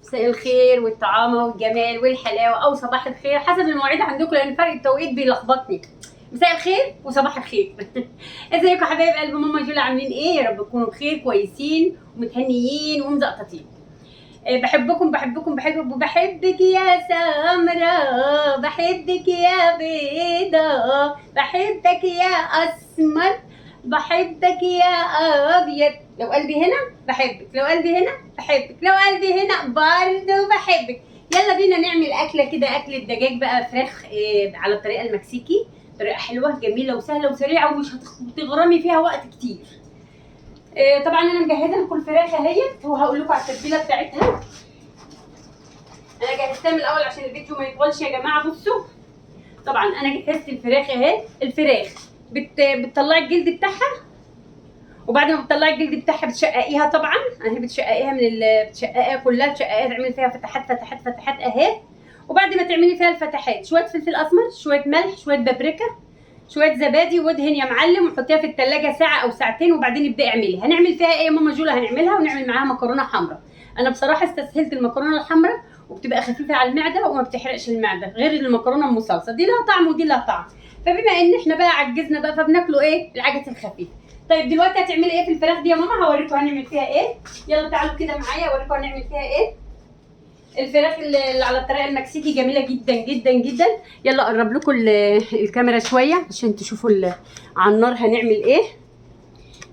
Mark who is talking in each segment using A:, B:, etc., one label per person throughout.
A: مساء الخير والطعامه والجمال والحلاوه، او صباح الخير حسب المواعيد عندكم، لان فرق التوقيت بيلخبطني. مساء الخير وصباح الخير. ازيكم يا حبايب قلب ماما جولا؟ عاملين ايه؟ يا رب تكونوا بخير، كويسين ومتهنيين ومزقططين. بحبكم بحبكم بحبكم، بحبك يا سمرة، بحبك يا بيضة، بحبك يا أسمر، بحبك يا أبيض. لو قلبي هنا بحبك، لو قلبي هنا بحبك، لو قلبي هنا برضه بحبك. يلا بينا نعمل أكلة كده، أكلة دجاج بقى، فراخ على الطريقة المكسيكي، طريقة حلوة جميلة وسهلة وسريعة ومش هتغرمي فيها وقت كتير. طبعا انا مجهزة لكم الفراخ اهيت، وهقول لكم على التتبيله بتاعتها. انا جهزتها من الاول عشان الفيديو ما يطولش يا جماعة. بصوا، طبعا انا جهزت الفراخ اهي. الفراخ بتطلعي الجلد بتاعها، وبعد ما بتطلعي الجلد بتاعها بتشققيها. طبعا اهي بتشققيها بتشققيها كلها، بتشققيها، تعملي فيها فتحات فتحات فتحات اهي. وبعد ما تعملي فيها الفتحات، شوية فلفل اسمر، شوية ملح، شوية بابريكا، شوية زبادي، وادهن يا معلم، وحطيها في التلاجة ساعة او ساعتين، وبعدين ابداي اعملي. هنعمل فيها ايه يا ماما جولا؟ هنعملها ونعمل معاها مكرونه حمراء. انا بصراحة استسهلت المكرونه الحمراء، وبتبقى خفيفة على المعدة وما بتحرقش المعدة، غير المكرونه ام صلصه، دي لها طعم ودي لها طعم. فبما ان احنا بقى عجزنا بقى، فبناكله ايه؟ العجز الخفيف. طيب دلوقتي هتعملي ايه في الفراخ دي يا ماما؟ هوريكم هنعمل فيها ايه. يلا تعالوا كده معايا اوريكم هنعمل فيها ايه. الفراخ اللي على الطريقة المكسيكي جميلة جدا جدا جدا. يلا اقرب لكم الكاميرا شوية عشان تشوفوا على النار هنعمل ايه.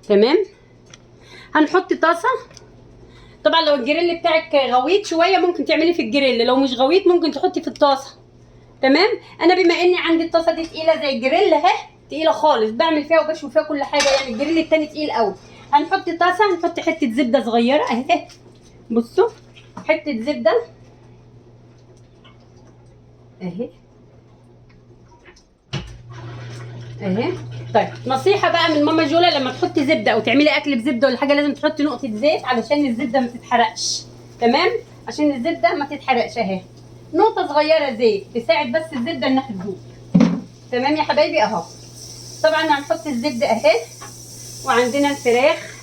A: تمام، هنحط طاسه. طبعا لو الجريل بتاعك غويط شوية ممكن تعملي في الجريل، لو مش غويط ممكن تحطي في الطاسه. تمام، انا بما اني عندي الطاسه دي تقيلة زي الجريل اهي، تقيلة خالص، بعمل فيها وبشوي فيها كل حاجة، يعني الجريل التاني تقيل قوي. هنحط طاسه، هنحط حتة زبدة صغيرة اهي، بصوا حتة زبدة اهي اهي. طيب نصيحة بقى من ماما جولا، لما تحطي زبدة او تعملي اكل بزبده ولا حاجة، لازم تحطي نقطة زيت علشان الزبدة ما تتحرقش. تمام، عشان الزبدة ما تتحرقش اهي، نقطة صغيرة زيت تساعد بس الزبدة انها تذوب. تمام يا حبايبي اهو. طبعا هنحط الزبدة اهي، وعندنا الفراخ.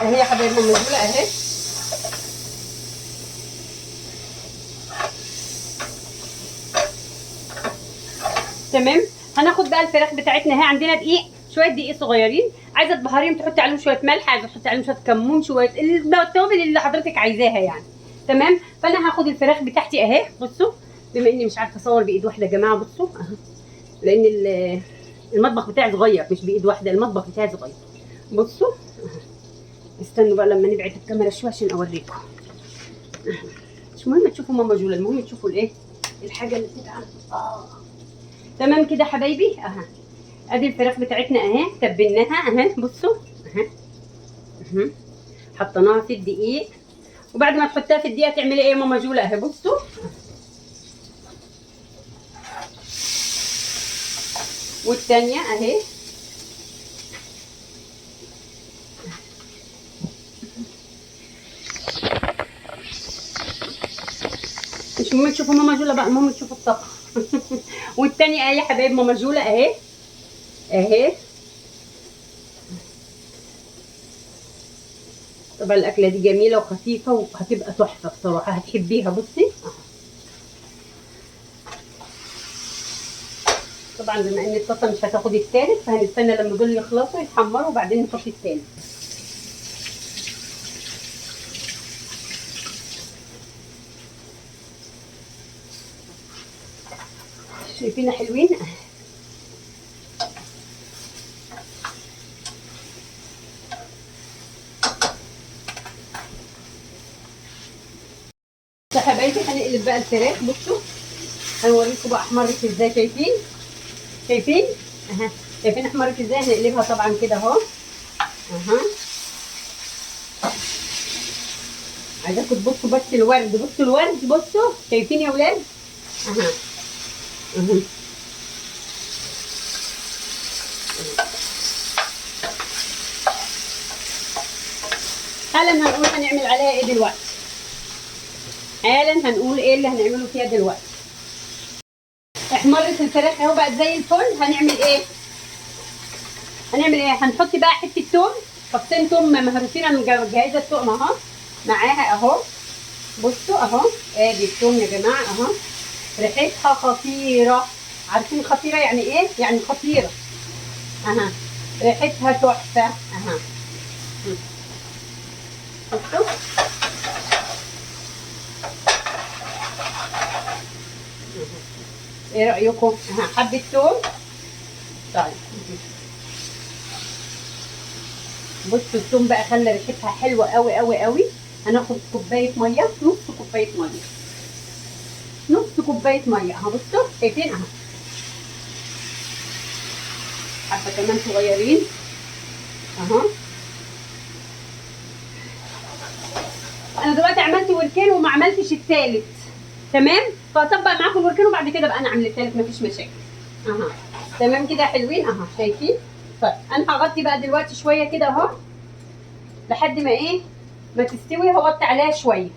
A: اهي يا حبايبي ماما جولا اهي. تمام، هناخد بقى الفراخ بتاعتنا اهي. عندنا دقيق، شوية دقيق صغيرين، عايزه تبهريهم تحطي عليهم شوية ملح، عايزه تحطي عليهم شوية كمون، شوية التوابل اللي حضرتك عايزاها يعني. تمام، فانا هاخد الفراخ بتاعتي اهي. بصوا، بما اني مش عارفه اصور بايد واحدة يا جماعة، بصوا اهو، لان المطبخ بتاعي صغير، مش بايد واحدة، المطبخ بتاعي صغير. بصوا اهو، استنوا بقى لما نبعد الكاميرا شوية عشان اوريكم. مش مهم تشوفوا ماما جولا، المهم تشوفوا الايه، الحاجة اللي بتتعمل. تمام كده حبايبي اهو. ادي الفراخ بتاعتنا اهي، تبلناها اهي، بصوا اهي اهي، حطيناها في الدقيق. وبعد ما تحطيها في الدقيق تعملي ايه يا ماما جولا؟ اهي بصوا، والتانية اهي. مش مهم تشوفوا ماما جولا بقى، المهم تشوفوا الطبخ. والتانية اهي يا حبايب ماما جولا اهي اهي. طبعا الاكلة دي جميلة وخفيفة وهتبقى تحفة بصراحة، هتحبيها. بصي طبعا بما ان الطاسه مش هتاخد التالت، فهنستنى لما دول يخلصوا يتحمروا وبعدين نحط التالت. شايفين حلوين؟ يا حبايبي هنقلب بقى الفراخ. بصوا هنوريكم بقى احمرت ازاي. شايفين؟ شايفين؟ اها، شايفين احمرت ازاي؟ هنقلبها طبعا كده اهو. اها، عايزاكم تبصوا بس الورد، بصوا الورد، بصوا شايفين يا ولاد؟ اها اها. حالا هنقول هنعمل عليها ايه دلوقتي، حالا هنقول ايه اللي هنعمله فيها دلوقتي. احمرت الفراخ اهو بقت زي الفل. هنعمل ايه؟ هنعمل ايه؟ هنحط بقى حتة توم، فصين توم مهروسين، انا مجهزة التوم اهو معاها اهو. بصوا اهو ادي التوم يا جماعة اهو، ريحتها خطيرة. عارفين خطيرة يعني ايه؟ يعني خطيرة اها، ريحتها تحفة اها. بصوا ايه رايكم؟ اها حبه توم. طيب بصوا التوم بقى خلى ريحتها حلوة قوي قوي قوي. هناخد كوباية مية، نص كوباية مية، نص كوباية مية اهو. بصوا شايفين اهو، حبه كمان صغيرين اهو. انا دلوقتي عملت وركين وما عملتش التالت، تمام؟ فاطبق معاكم الوركين وبعد كده بقى انا اعمل التالت، مفيش مشاكل اها. تمام كده حلوين اهو، شايفين؟ طيب انا هغطي بقى دلوقتي شوية كده اهو لحد ما ايه ما تستوي، هوطي عليها شوية.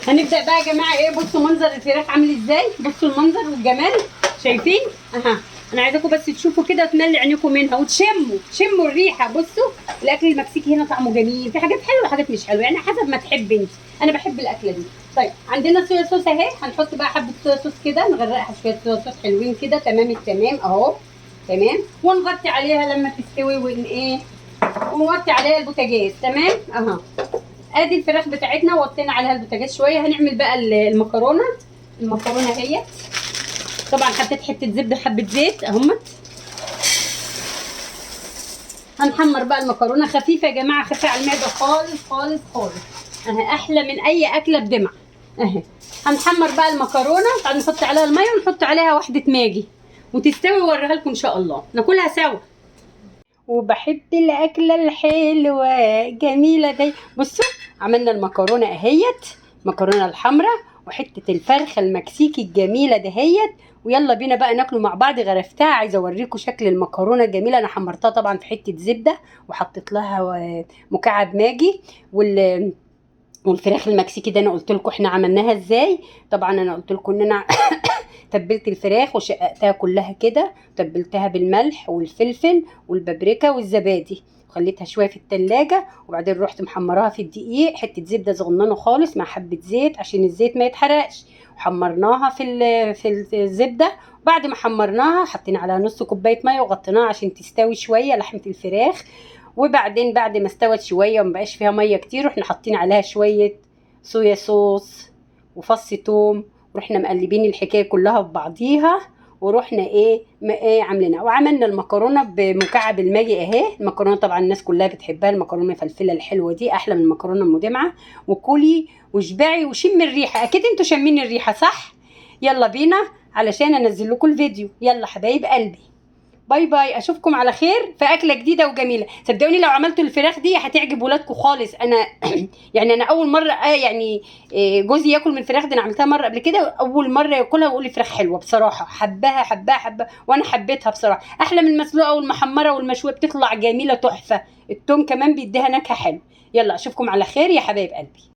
A: هنبدا بقى يا جماعة ايه، بصوا منظر الفراخ عامل ازاي، بصوا المنظر والجمال، شايفين اها. انا عايزاكم بس تشوفوا كده، تملي عينيكم منها وتشموا، تشموا الريحة. بصوا الاكل المكسيكي هنا طعمه جميل، في حاجات حلوة وحاجات مش حلوة، يعني حسب ما تحب انت. انا بحب الاكلة دي. طيب عندنا صويا صوص اهي، هنحط بقى حبه صويا صوص كده، نغرقها شوية صويا صوص حلوين كده، تمام التمام اهو، تمام. ونغطي عليها لما تستوي ون ايه، ونغطي عليها البوتاجاز، تمام اهو. ادي الفراخ بتاعتنا وطينا عليها البوتاجاز شوية. هنعمل بقى المكرونه. المكرونه اهي طبعا حطيت حتة زبدة حبه زيت اهمت. هنحمر بقى المكرونه خفيفة يا جماعة، خفيفة على المعدة خالص خالص خالص اهي، احلى من اي اكله بدمع اهي. هنحمر بقى المكرونه، بعد نحط عليها المية ونحط عليها واحدة ماجي وتستوي، واوريها لكم ان شاء الله ناكلها سوا. وبحب الاكلة الحلوة جميلة دي. بصوا عملنا المكرونه اهيت، المكرونه الحمراء وحتة الفرخه المكسيكي الجميلة دهيت، ويلا بينا بقى ناكله مع بعض. غرفتها، عايزه اوريكم شكل المكرونه الجميلة. انا حمرتها طبعا في حتة زبدة وحطيت لها مكعب ماجي والفراخ المكسيكي ده انا قلت لكم احنا عملناها ازاي. طبعا انا قلت لكم ان انا تبلت الفراخ وشققتها كلها كده، تبلتها بالملح والفلفل والبابريكا والزبادي، خليتها شوية في التلاجة، وبعدين رحت محمراها في الدقيق، حتة زبدة صغننه خالص مع حبه زيت عشان الزيت ما يتحرقش، وحمرناها في الزبدة. بعد ما حمرناها حطينا عليها نص كوباية مية وغطيناها عشان تستوي شوية لحمه الفراخ. وبعدين بعد ما استوت شوية ومبقاش فيها مية كتير، رحنا حاطين عليها شوية صويا صوص وفص توم، ورحنا مقلبين الحكاية كلها في بعضيها، ورحنا ايه عاملينها. وعملنا المكرونه بمكعب الماجي اهي. المكرونه طبعا الناس كلها بتحبها، المكرونه المفلفله الحلوة دي احلى من المكرونه المدمعه. وكلي واشبعي وشمي الريحة، اكيد انتوا شامين الريحة صح؟ يلا بينا علشان انزل لكم الفيديو. يلا حبايب قلبي، bye bye، اشوفكم على خير في اكله جديدة وجميلة. صدقوني لو عملتوا الفراخ دي هتعجب ولادكم خالص. انا يعني انا اول مرة يعني جوزي ياكل من الفراخ دي، انا عملتها مرة قبل كده، اول مرة ياكلها ويقول لي فراخ حلوة بصراحة، حباها حباها حباها، وانا حبيتها بصراحة، احلى من المسلوقه والمحمره والمشويه، بتطلع جميلة تحفة. التوم كمان بيديها نكهة حلوة. يلا اشوفكم على خير يا حبايب قلبي.